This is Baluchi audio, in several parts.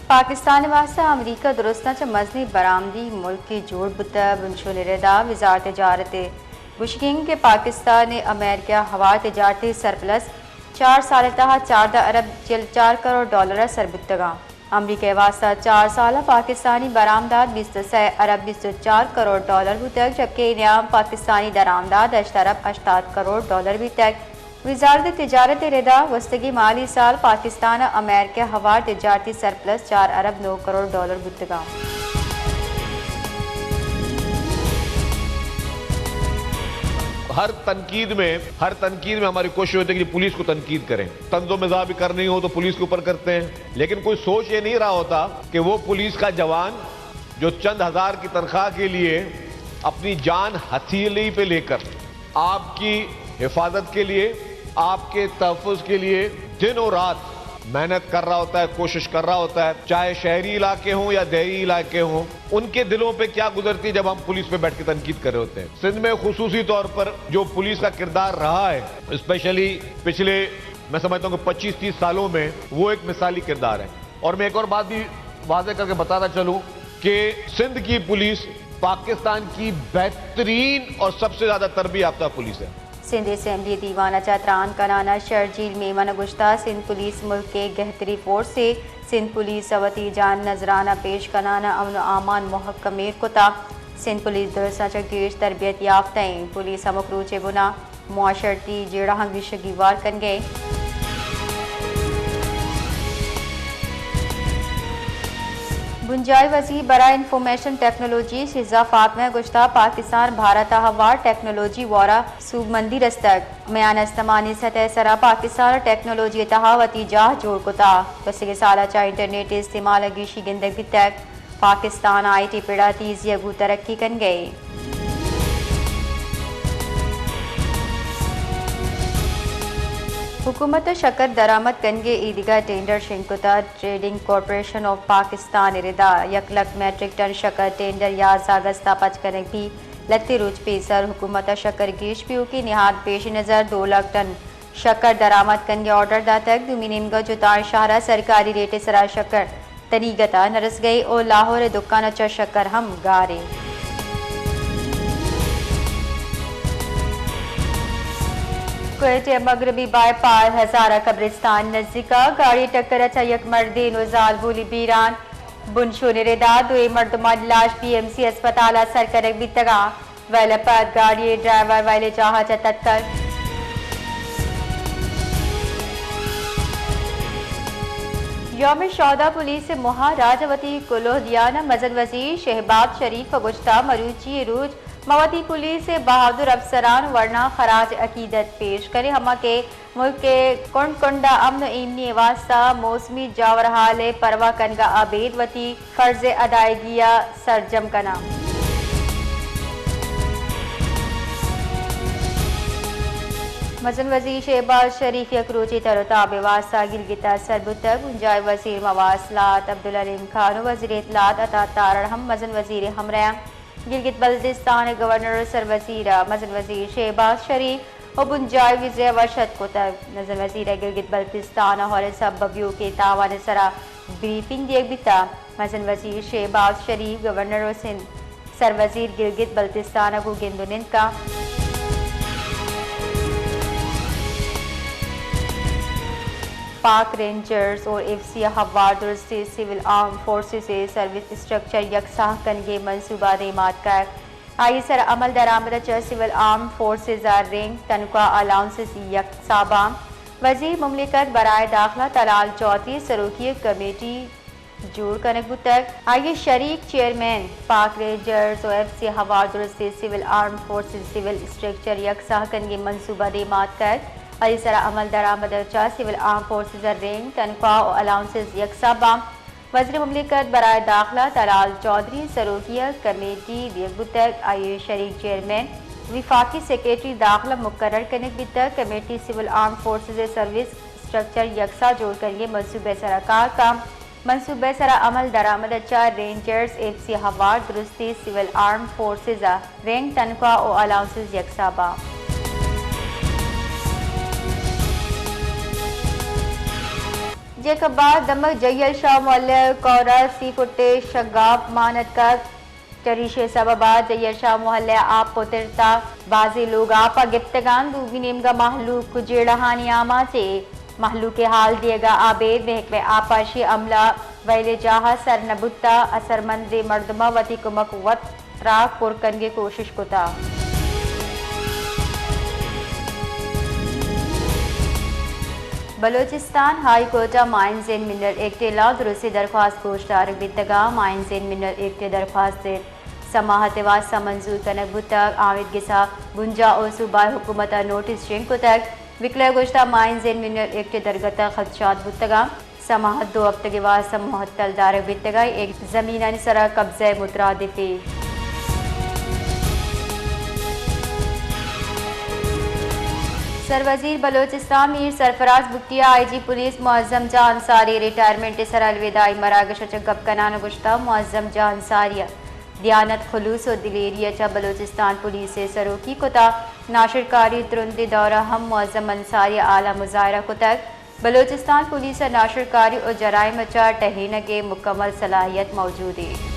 پاکستان ءِ واستہ امریکہ درستاں چہ مزنیں برآمدی ملکے جوڑ بوتگ۔ بنشون ءِ ردا وزارت تجارت ءِ گوشگ انت کہ پاکستان ءُ امریکہ ءِ ہوار تجارتی سرپلس چار سال ءِ تہا چاردہ ارب چل چار کروڑ ڈالر ءَ سر بوتگ انت۔ امریکہ ءِ واستہ چار سال ءَ پاکستانی برآمدات بیست ءُ سئے ارب بیست ءُ چار کروڑ ڈالر بوتگ، جبکہ اے نیام پاکستانی درآمدات ہشت ارب ہشتاد کروڑ ڈالر بیتگ۔ وزارت تجارت ءِ ردا گوستگیں مالی سال پاکستان ءُ امریکہ ءِ ہوار تجارتی سرپلس چار ارب نو کروڑ ڈالر بوتگ انت۔ ہر تنقید میں، ہر تنقید میں ہماری کوشش ہوتی ہے کہ پولیس کو تنقید کریں، طنز و مزاح بھی کرنی ہو تو پولیس کے اوپر کرتے ہیں، لیکن کوئی سوچ یہ نہیں رہا ہوتا کہ وہ پولیس کا جوان جو چند ہزار کی تنخواہ کے لیے اپنی جان ہتھیلی پہ لے کر آپ کی حفاظت کے لیے، آپ کے تحفظ کے لیے دن اور رات محنت کر رہا ہوتا ہے، کوشش کر رہا ہوتا ہے، چاہے شہری علاقے ہوں یا دیہی علاقے ہوں، ان کے دلوں پہ کیا گزرتی ہے جب ہم پولیس پہ بیٹھ کے تنقید کر رہے ہوتے ہیں۔ سندھ میں خصوصی طور پر جو پولیس کا کردار رہا ہے، اسپیشلی پچھلے، میں سمجھتا ہوں کہ پچیس تیس سالوں میں، وہ ایک مثالی کردار ہے۔ اور میں ایک اور بات بھی واضح کر کے بتاتا چلوں کہ سندھ کی پولیس پاکستان کی بہترین اور سب سے زیادہ تربیت یافتہ پولیس ہے۔ سندھ اسمبلی دیوان ءَ چہ تران کنان ءَ شرجیل میمن ءَ گوشتگ، سندھ پولیس ملک ءِ گہتری فورسے۔ سندھ پولیس ءَ وتی جان نذرانہ پیش کنان ءَ امن ءُ امان مہکمیں کتگ۔ سندھ پولیس درستاں چہ گیش تربیت یافتہ ایں۔ پولیس ہمک روچ ءِ بنا معاشرتی جیڑہاں گیشی گیوار کنگ ءَ ایں۔ بنجاہی وزیر برائے انفارمیشن ٹیکنالوجی شیزا فاطمہ ءَ گوشتگ، پاکستان بھارت ءَ ہوار ٹیکنالوجی وارا سوبمندی رستگ۔ میان استمانی سطح ءِ سرا پاکستان ءَ ٹیکنالوجی ءِ تہا وتی جاہ جوڑ کتگ۔ گوستگیں سال ءَ چہ انٹرنیٹ ءِ استعمال ءَ گیشی گندگ بیتگ۔ پاکستان آئی ٹی پڑ ءَ تیزی ءَ گوں ترقی کنگ ءَ ایں۔ حکومت ءَ شکر درآمد کنگ ءِ ایدگہ ٹینڈر شنگ کتگ۔ ٹریڈنگ کارپوریشن آف پاکستان ءِ ردا یک لکھ میٹرک ٹن شکر ٹینڈر یازدہ اگست ءَ پچ کنگ بیت۔ لھتے روچ پیسر حکومت ءَ شکر گیش بیوکی نہاد پیش نظر دو لکھ ٹن شکر درآمد کنگ ءِ آرڈر داتگ۔ دومی نیمگ ءَ جتائیں شہر ءَ سرکاری ریٹ ءِ سرا شکر تنیگت ءَ نہ رسگ ءَ ایں ءُ لاہور ءِ دکان ءَ چہ شکر ہم گار ایں۔ کوئٹہ ءِ مغربی بائی پاس ہزارہ قبرستان نزیک ءَ گاڑی ٹکر ءَ چہ یک مردین ءُ زالبولی بیران۔ بنشون ءِ ردا دوئیں مردمانی لاش بی ایم سی ہسپتال ءَ سر کنگ بیتگ ءَ ویل ءَ پد گاڑی ءِ ڈرائیور ویل ءِ جاہ ءَ چہ تتکگ۔ یوم شہدا پولیس ءِ ماہ ءَ راج ءَ وتی کلوہ دیان ءَ مزن وزیر شہباز شریف ءَ گوشتگ، مروچی ءِ روچ ما وتی پولیس ءِ بہادر افسران ءِ ورناں خراج عقیدت پیش کنیں، ہما کہ ملک ءِ کنڈ کنڈ ءَ امن ءُ ایمنی ءِ واستہ موسمی جاورحال ءِ پرواہ کنگ ءَ ابید وتی فرض ءِ ادائیگی ءَ سرجم کناں۔ مزن وزیر شہباز شریف یک روچے تر ءُ تاب ءِ واستہ گلگت ءَ سر بوتگ۔ بنجاہی وزیر مواصلات عبدالحلیم خان ءُ وزیر اطلاعات عطا تارڑ ہم مزن وزیر ءِ ہمراہ ءَ گلگت بلتستان ءِ گورنر ءُ سروزیر ءَ مزن وزیر شہباز شریف ءُ بنجاہی وزیر ءَ وش اتک کتگ۔ مزن وزیر ءَ گلگت بلتستان ءَ ہور ءِ سبب بیوکیں تاوان ءِ سرا بریفنگ دیگ بیتگ۔ مزن وزیر شہباز شریف، گورنر ءُ سندھ سروزیر گلگت بلتستان ءَ گوں گند ءُ نند کنت۔ پاک رینجرز اور ایف سی ءَ ہوار درستیں سول آرم فورسز ءِ سروس اسٹرکچر یکساہ کنگ ءِ منصوبہ دیم ءَ آتکگ۔ آئی ءِ سرا عمل درآمد ءَ چہ سول آرم فورسز ءَ رنگ، تنخواہ، الاؤنسز یکساہ باں۔ وزیر مملکت برائے داخلہ طلال چوہدری سروکی ءِ کمیٹی جوڑ کنگ بوتگ۔ آئی ءِ شریک چیئرمین پاک رینجرز ءُ ایف سی ءَ ہوار درستیں civil arm forces civil structure یکساہ کنگ ءِ منصوبہ دیم ءَ آتکگ۔ آئی ءِ سرا عمل درآمد ءَ چہ سول آرم فورسز ءَ رنگ، تنخواہ ءُ الاؤنسز یکساہ باں۔ وزیر مملکت برائے داخلہ طلال چوہدری سروکی ءَ کمیٹی دیگ بوتگ۔ آئی ءِ شریک چیئرمین وفاقی سیکرٹری داخلہ مقرر کنگ بیتگ۔ کمیٹی سول آرم فورسز ءِ سروس اسٹرکچر یکساہ جوڑ کنگ ءِ منصوبہ ءِ سرا کار کنت۔ منصوبہ ءِ سرا عمل درآمد ءَ چہ رینجرز ایف سی ءَ ہوار درستیں سول آرم فورسز ءَ رنگ، تنخواہ ءُ الاؤنسز یکساہ باں۔ یک بار دمگ جیل شاہ محلہ کورا سی فٹے شگاپ مان اتکگ۔ چریشی سبب ء جیل شاہ محلہ ء آپ پترتا، بازیں لوگ آپ ء گپتگاں۔ دومی نیمگ ء مہلوک جیڑہانی آماچ ء مہلوک ء حال دیگ ء ابید محکمہ آبپاشی عملہ ویل جاہ ء سر نہ بوتا، اثرمندیں مردماں وتی کمک وت را پر کنگ ء کوشش کتا۔ بلوچستان ہائی کورٹ ء مائنز اینڈ منرل ایکٹ ء لاء درستی درخواست گوشدارگ بیتگ ء مائنز اینڈ منرل ایکٹ ء درخواست سماعت ء واستہ منظور کنگ بوتگ، آمید گسا بنجاہ ء صوبائی حکومت ء نوٹس شنگ کتگ۔ وکلا ء گوشتہ مائنز اینڈ منرل ایکٹ ء درگت ء خدشات بوتگ ء سماعت دو ہفتگ ء واستہ معطل دارگ بیتگ ء اے زمینانی سرا قبضہ ء مترادف ء۔ سروزیر بلوچستان میر سرفراز بگٹی ء آئی جی پولیس معظم جان انصاری ء ریٹائرمنٹ ء سرا الوداعی مراگش ء چہ گپ کنان ء گوشتہ معظم جان انصاری ء دیانت، خلوص ء دلیری ء چہ بلوچستان پولیس ء سروکی کتہ، ناشرکاری ترندیں دور ء ہم معظم انصاری ء اعلی مظاہرہ کتگ۔ بلوچستان پولیس ء ناشرکاری ء جرائم ء چہ ٹہینگ ء مکمل صلاحیت موجود انت۔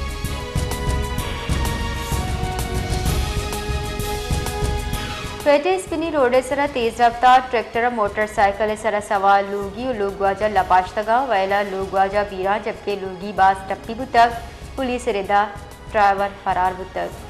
کوئٹہ اسپنی روڈ ء سرا تیز رفتار ٹریکٹر ء موٹر سائیکل ء سرا سوار لوگی ء لوگواجہ لپاشتگ ء ویل ء لوگواجہ بیران جبکہ لوگی باز ٹپی بوتگ، پولیس ء ردا ڈرائیور فرار بوتگ۔